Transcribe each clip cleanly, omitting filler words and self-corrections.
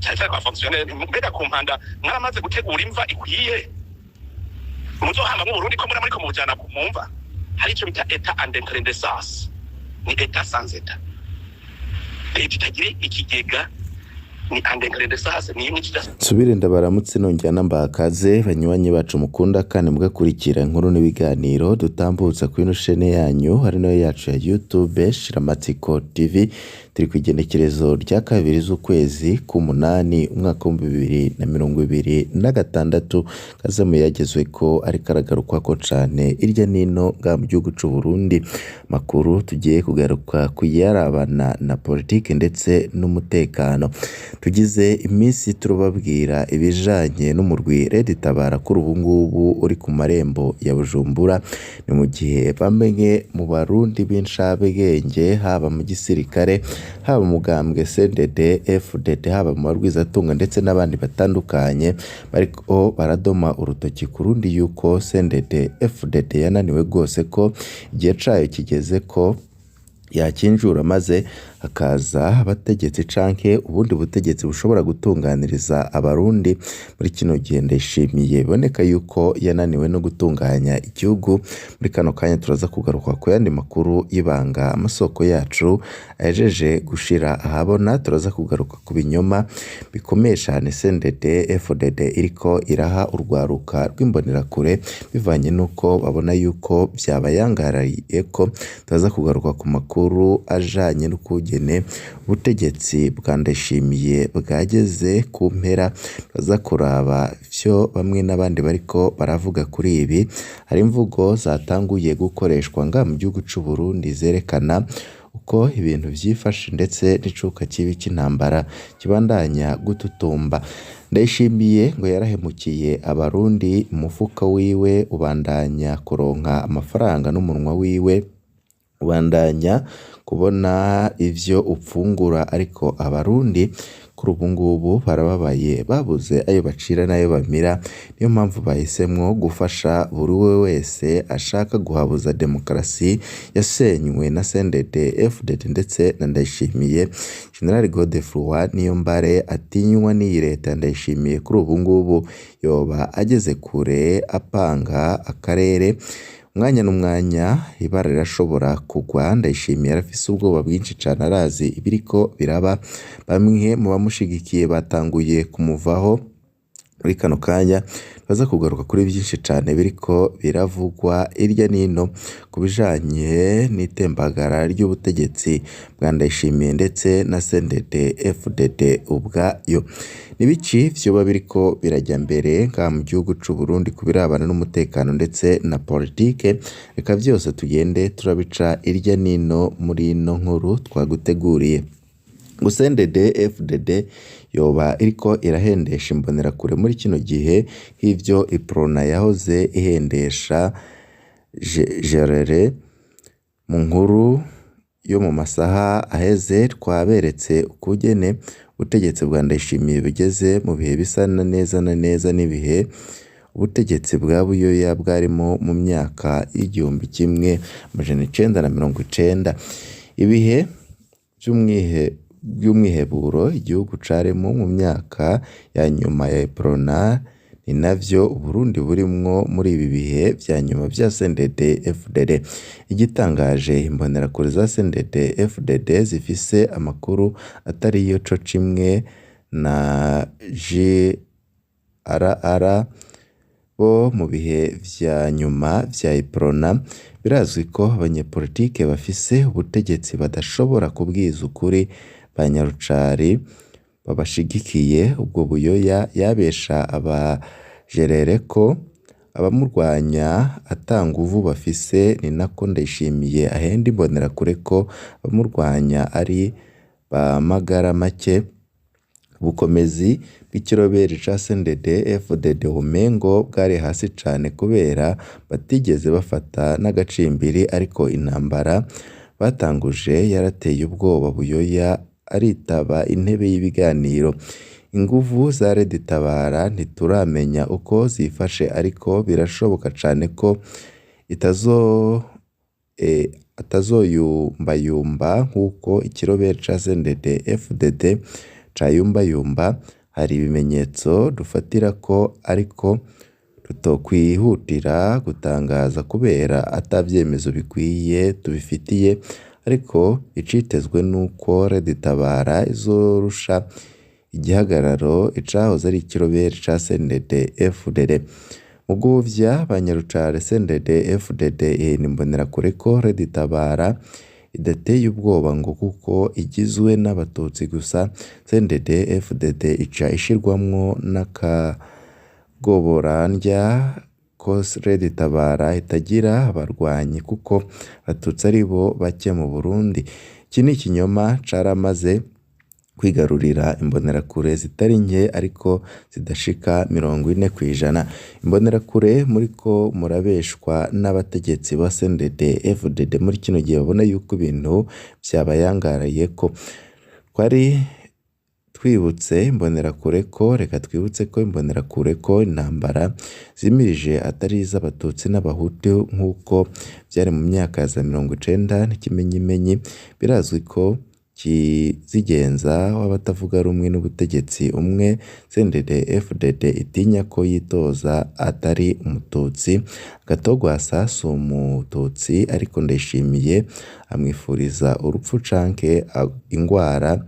Cyane cyane kwa fonctionnaire, mbega ku Mpanda mwaramaze gutegura imva ikwiye muzohamba mu Burundi, ko muri muriko mubujana mu mva? Hari icyo bita état en décrascendance, ni état sans état, leta itagira ikigega, ni en décrascendance, ni imwe kidasa. Nsubire ndabaramutse, nongera nambakaze banywanyi bacu mukunda kandi mugakurikira inkuru n'ibiganiro dutambutsa kuri ino chaîne yanyu, ari nayo yacu ya YouTube Shiramatsiko TV. Turi ku igenekerezo rya 2 z'ukwezi k'umunani, umwaka w'2026. Kaze mu yagezweko ariko aragarukwako cane irya nino ngaha mu gihugu c'u Burundi. Makuru tugiye kugaruka kuyarabana na politike ndetse n'umutekano. Tugize iminsi turababwira ibijanye n'umurwi Red Tabara kuri ubu ngubu uri ku marembo ya Bujumbura. Ni mu gihe bamwe mu Barundi b'incabwenge, haba mu gisirikare, haba mu mugambwe CNDD FDD, haba mu barwizatunga ndetse n'abandi batandukanye, bariko baradoma urutoki ku rundi yuko CNDD FDD yananiwe rwose, ko igihe cayo kigeze ko yakinjura maze hakaza abategetsi canke ubundi butegetsi bushobora gutunganiriza Abarundi. Muri kino gihe Ndayishimiye biboneka yuko yananiwe no gutunganya igihugu. Muri kano kanya turaza kugaruka ku yandi makuru y'ibanga amasoko yacu ahejeje gushira ahabona. Turaza kugaruka ku binyoma bikomeye cane CNDD FDD iriko iraha urwaruka rw'imbonerakure bivanye n'uko babona yuko vyabayangarariyeko. Turaza kugaruka ku makuru ajanye n'ukugene ubutegetsi bwa Ndayishimiye bwageze ku mpera. Turaza kuraba ivyo bamwe n'abandi bariko baravuga kuri ibi. Hari imvugo zatanguye gukoreshwa ngaha mu gihugu c'u Burundi zerekana uko ibintu vyifashe ndetse n'icuka kibi c'intambara kibandanya gututumba. Ndayishimiye ngo yarahemukiye Abarundi, umufuka wiwe ubandanya kuronka amafaranga n'umunwa wiwe ubandanya kubona ivyo upfungura, ariko Abarundi kuri ubu ngubu barababaye, babuze ayo bacira n'ayo bamira. Niyo mpamvu bahisemwo gufasha buri we wese ashaka guhabuza demokarasi yasenywe na CNDD FDD ndetse na Ndayishimiye. General Godefroid Niyombare atinywa n'iyi leta ya Ndayishimiye, kuri ubu ngubu yoba ageze kure apanga akarere. Umwanya n'umwanya ibara rirashobora kugwa. Ndayishimiye arafise ubwoba bwinshi cane, arazi ibiriko biraba. Bamwe mu bamushigikiye batanguye kumuvaho muri kano kanya. Baza kugaruka kuri vyinshi cane biriko biravugwa irya nino ku bijanye n'itembagara ry'ubutegetsi bwa Ndayishimiye ndetse na CNDD FDD ubwayo. Nibiki vyoba biriko birajya mbere ngaha mu gihugu c'u Burundi ku birabana n'umutekano ndetse na politike? Reka vyose tugende turabica irya nino muri ino nkuru twaguteguriye. Gusa CNDD FDD yoba iriko irahendesha imbonerakure muri kino gihe nk'ivyo Uprona yahoze ihendesha Gerere. Mu nkuru yo mu masaha aheze twaberetse ukugene ubutegetsi bwa Ndayishimiye bugeze mu bihe bisa na neza na neza n'ibihe ubutegetsi bwa Buyoya bwarimo mu myaka y'1990, ibihe by'umwiheburo igihugu carimo mu myaka ya nyuma ya Uprona. Ni navyo Uburundi burimwo muri ibi bihe vya nyuma vya CNDD FDD. Igitangaje, imbonerakure za CNDD FDD zifise amakuru atariyo co kimwe na JRR bo mu bihe vya nyuma vya Uprona. Birazwi ko abanyepolitike bafise ubutegetsi badashobora kubwiza ukuri ba nyarucari babashigikiye. Ubwo Buyoya yabesha abajerere ko abamurwanya ata nguvu bafise, ni nako Ndayishimiye ahenda imbonerakure ko abamurwanya ari ba magara make. Ubukomezi bw'ikiroberi ca CNDD FDD womengo bwari hasi cane kubera batigeze bafata n'agacimbiri, ariko intambara batanguje yarateye ubwoba Buyoya aritaba intebe y'ibiganiro. Inguvu za Red Tabara ntituramenya uko zifashe, ariko birashoboka cane ko atazoyumbayumba nk'uko ikiroberi ca CNDD FDD Cayumbayumba. Hari ibimenyetso dufatirako ariko tutokwihutira gutangaza kubera ata vyemezo bikwiye tubifitiye, ariko icitezwe nuko Red Tabara izorusha igihagararo icahoze ari ikiroberi ca CNDD FDD. Mu guvya banyarucare CNDD FDD ihena imbonerakure ko Red Tabara idateye ubwoba ngo kuko igizwe n'abatutsi gusa. CNDD FDD ica ishirwamwo n'akagoborandya ko Red Tabara itagira abarwanyi kuko abatutsi aribo bake mu Burundi. Iki ni ikinyoma caramaze kwigarurira imbonerakure zitari nke ariko zidashika 40%. Imbonerakure muriko murabeshwa n'abategetsi ba CNDD FDD muri kino gihe babona yuko ibintu vyabayangariyeko. Twari twibutse imbonerakure ko reka twibutse ko imbonerakure ko intambara zimirije atari iz'abatutsi n'abahutu nk'uko vyari mu myaka ya za 90 n'ikimenyimenyi. Birazwi ko kizigenza w'abatavuga rumwe n'ubutegetsi umwe CNDD FDD itinya ko yitoza atari umututsi. Gatogwasa si umututsi ariko Ndayishimiye amwifuriza urupfu canke ingwara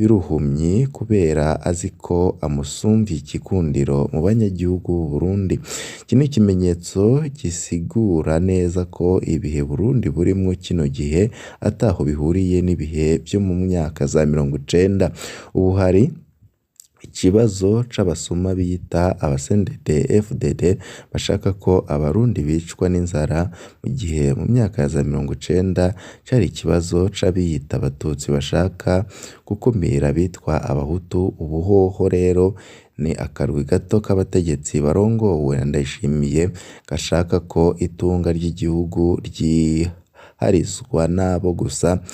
y'uruhumyi kubera azi ko amusumvye igikundiro mu banyagihugu b'u Burundi. Iki ni ikimenyetso gisigura neza ko ibihe Burundi burimwo kino gihe ataho bihuriye n'ibihe vyo mu myaka za 90. Ubu hari ikibazo c'abasuma biyita aba CNDD FDD bashaka ko abarundi bicwa n'inzara, mu gihe mu myaka ya za 90 cari ikibazo c'abiyita abatutsi bashaka gukumira abitwa abahutu. Ubu hoho rero ni akarwi gato k'abategetsi barongowe na Ndayishimiye gashaka ko itunga ry'igihugu ryiharizwa nabo gusa.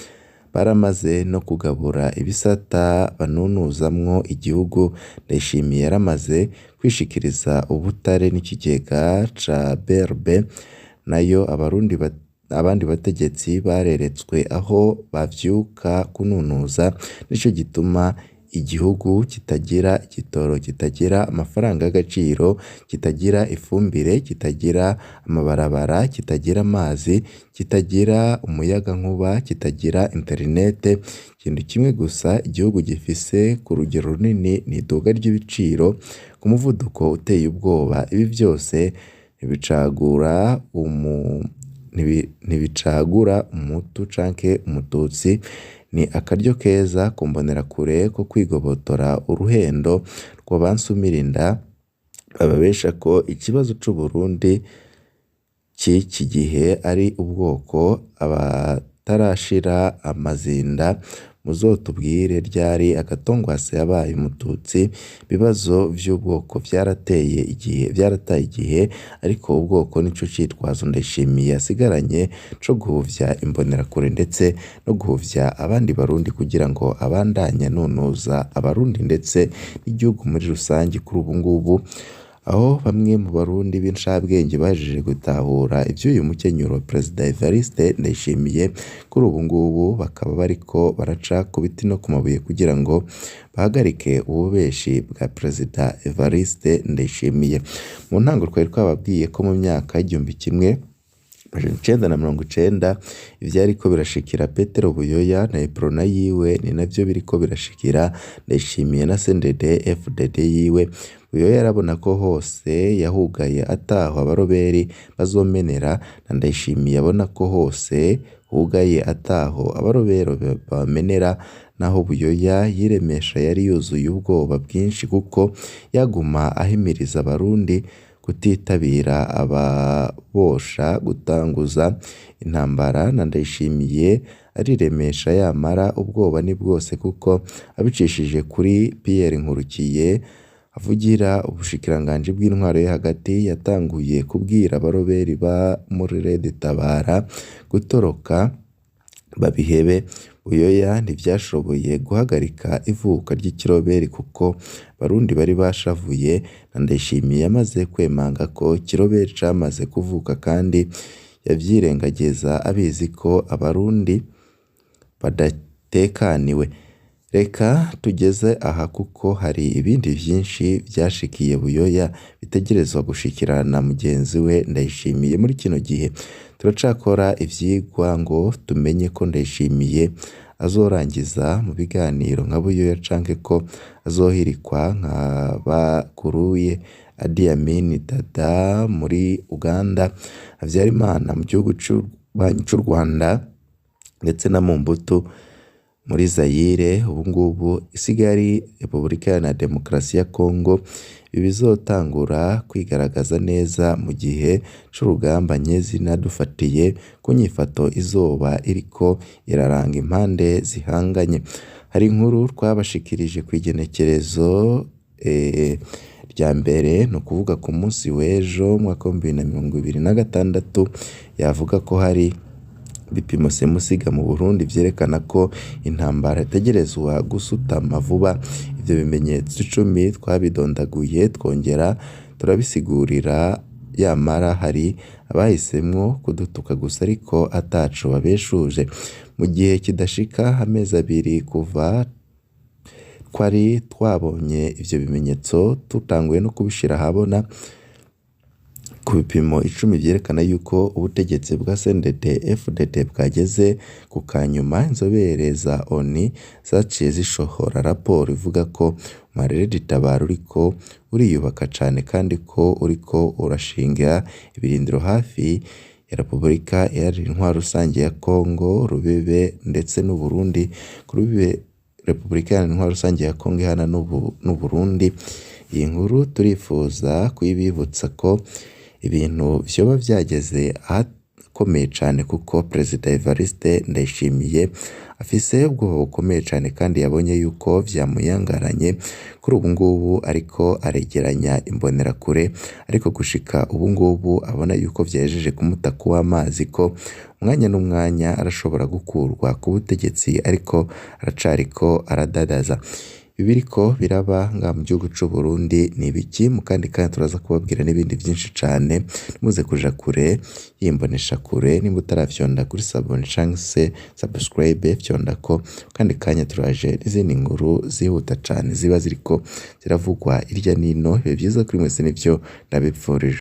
Baramaze no kugabura ibisata banunuzamwo igihugu. Ndayishimiye yaramaze kwishikiriza ubutare n'ikigega ca BRB, nayo abarundi abandi bategetsi bareretswe aho bavyuka kununuza. Nico gituma igihugu kitagira igitoro, kitagira amafaranga y'agaciro, kitagira ifumbire, kitagira amabarabara, kitagira amazi, kitagira umuyagankuba, kitagira interinete. Ikintu kimwe gusa igihugu gifise ku rugero runini ni iduga ry'ibiciro ku muvuduko uteye ubwoba. Ibi vyose ntibicagura umuhutu canke umututsi. Ni akaryo keza ku mbonerakure ko kwigobotora uruhendo rw'abansumirinda bababesha ko ikibazo c'Uburundi c'iki gihe ari ubwoko. Abatarashira amazinda muzotubwire ryari Agatongwasa yabaye umututsi. Ibibazo vy'ubwoko vyarateye igihe, vyarataye igihe, ariko ubwoko nico citwazo Ndayishimiye asigaranye co guhuvya imbonerakure ndetse no guhuvya abandi barundi kugira ngo abandanye anunuza abarundi ndetse n'igihugu muri rusange. Kuri ubu ngubu aho bamwe mu barundi b'incabwenge bahejeje gutahura ivy'uyu mukenyuro Perezida Evariste Ndayishimiye, kuri ubu ngubu bakaba bariko baraca ku biti no ku mabuye kugira ngo bahagarike ububeshi bwa Perezida Evariste Ndayishimiye. Mu ntango twari twababwiye ko mu myaka y'1990 ivyariko birashikira Petero Buyoya na Uprona yiwe ni navyo biriko birashikira Ndayishimiye na CNDD FDD yiwe. Buyoya yarabona ko hose yahugaye ataho abaroberi bazomenera, na Ndayishimiye abona ko hose hugaye ataho abarobero bamenera. Naho Buyoya yiremesha yari yuzuye ubwoba bwinshi kuko yaguma ahimiriza abarundi kutitabira ababosha gutanguza intambara, na Ndayishimiye ariremesha yamara ubwoba ni bwose kuko abicishije kuri Pierre Nkurukiye avugira ubushikiranganji bw'intwaro yo hagati yatanguye kubwira abaroberi ba muri Red Tabara gutoroka babihebe. Buyoya ntivyashoboye guhagarika ivuka ry'ikiroberi kuko abarundi bari bashavuye, na Ndayishimiye yamaze kwemanga ko ikiroberi camaze kuvuka kandi yavyirengagiza abizi ko abarundi badatekaniwe. Reka tugeze aha kuko hari ibindi vyinshi vyashikiye Buyoya bitegerezwa gushikirana na mugenzi we Ndayishimiye. Muri kino gihe turacakora ivyigwa ngo tumenye ko Ndayishimiye azorangiza mu biganiro nka Buyoya canke ko azohirikwa nka bakuruye Idi Amin Dada muri Uganda, Havyarimana mu gihugu c'u Rwanda ndetse na Mobutu muri Zaire, ubu ngubu isigaye ari Repubulika Iharanira Demokarasi ya Kongo. Ibi bizotangura kwigaragaza neza mu gihe c'urugamba nyezina dufatiye ku nyifato izoba iriko iraranga impande zihanganye. Hari inkuru twabashikirije kw'igenekerezo rya mbere, ni ukuvuga ku munsi w'ejo umwaka w'2026, yavuga ko hari ibipimo simusiga mu Burundi vyerekana ko intambara itegerezwa gusutama vuba. Ivyo bimenyetso 10 twabidondaguye twongera turabisigurira, yamara hari abahisemwo kudutuka gusa ariko ataco babeshuje. Mu gihe kidashika amezi 2 kuva twari twabonye ivyo bimenyetso, tutanguye no kubishira ahabona ku bipimo 10 vyerekana yuko ubutegetsi bwa CNDD FDD bwageze ku kanyuma, inzobere za ONU zaciye zisohora raporo ivuga ko Marere Tabaro uriko uriyubaka cane kandi ko uriko urashinga ibirindiro hafi ya Repubulika Iharanira Intwaro Rusange ya Kongo, Rubebe ndetse n'Uburundi. Ku rubibe Repubulika Iharanira Intwaro Rusange ya Kongo ihana n'Uburundi. Iyi nkuru turifuza kuyibibutsa ko ibintu vyoba vyageze ahakomeye cane, kuko Perezida Evariste Ndayishimiye afise ubwoba bukomeye cane kandi yabonye yuko vyamuyangaranye. Kuri ubu ngubu ariko aregeranya imbonerakure, ariko gushika ubu ngubu abona yuko vyahejeje kumuta kuw'amazi, ko umwanya n'umwanya arashobora gukurwa ku butegetsi, ariko aracariko aradadaza. Ibiriko biraba ngaha mu gihugu c'u Burundi ni ibiki? Mu kandi kanya turaza kubabwira n'ibindi vyinshi cane, ntimuze kuja kure y'imbonesha kure. Nimba utaravyonda kuri sabone canke se subscribe, fyondako. Kandi kanya turaje n'izindi nkuru zihuta cane ziba ziriko ziravugwa irya nino. Ibihe vyiza kuri mwese nivyo ndabipfurije.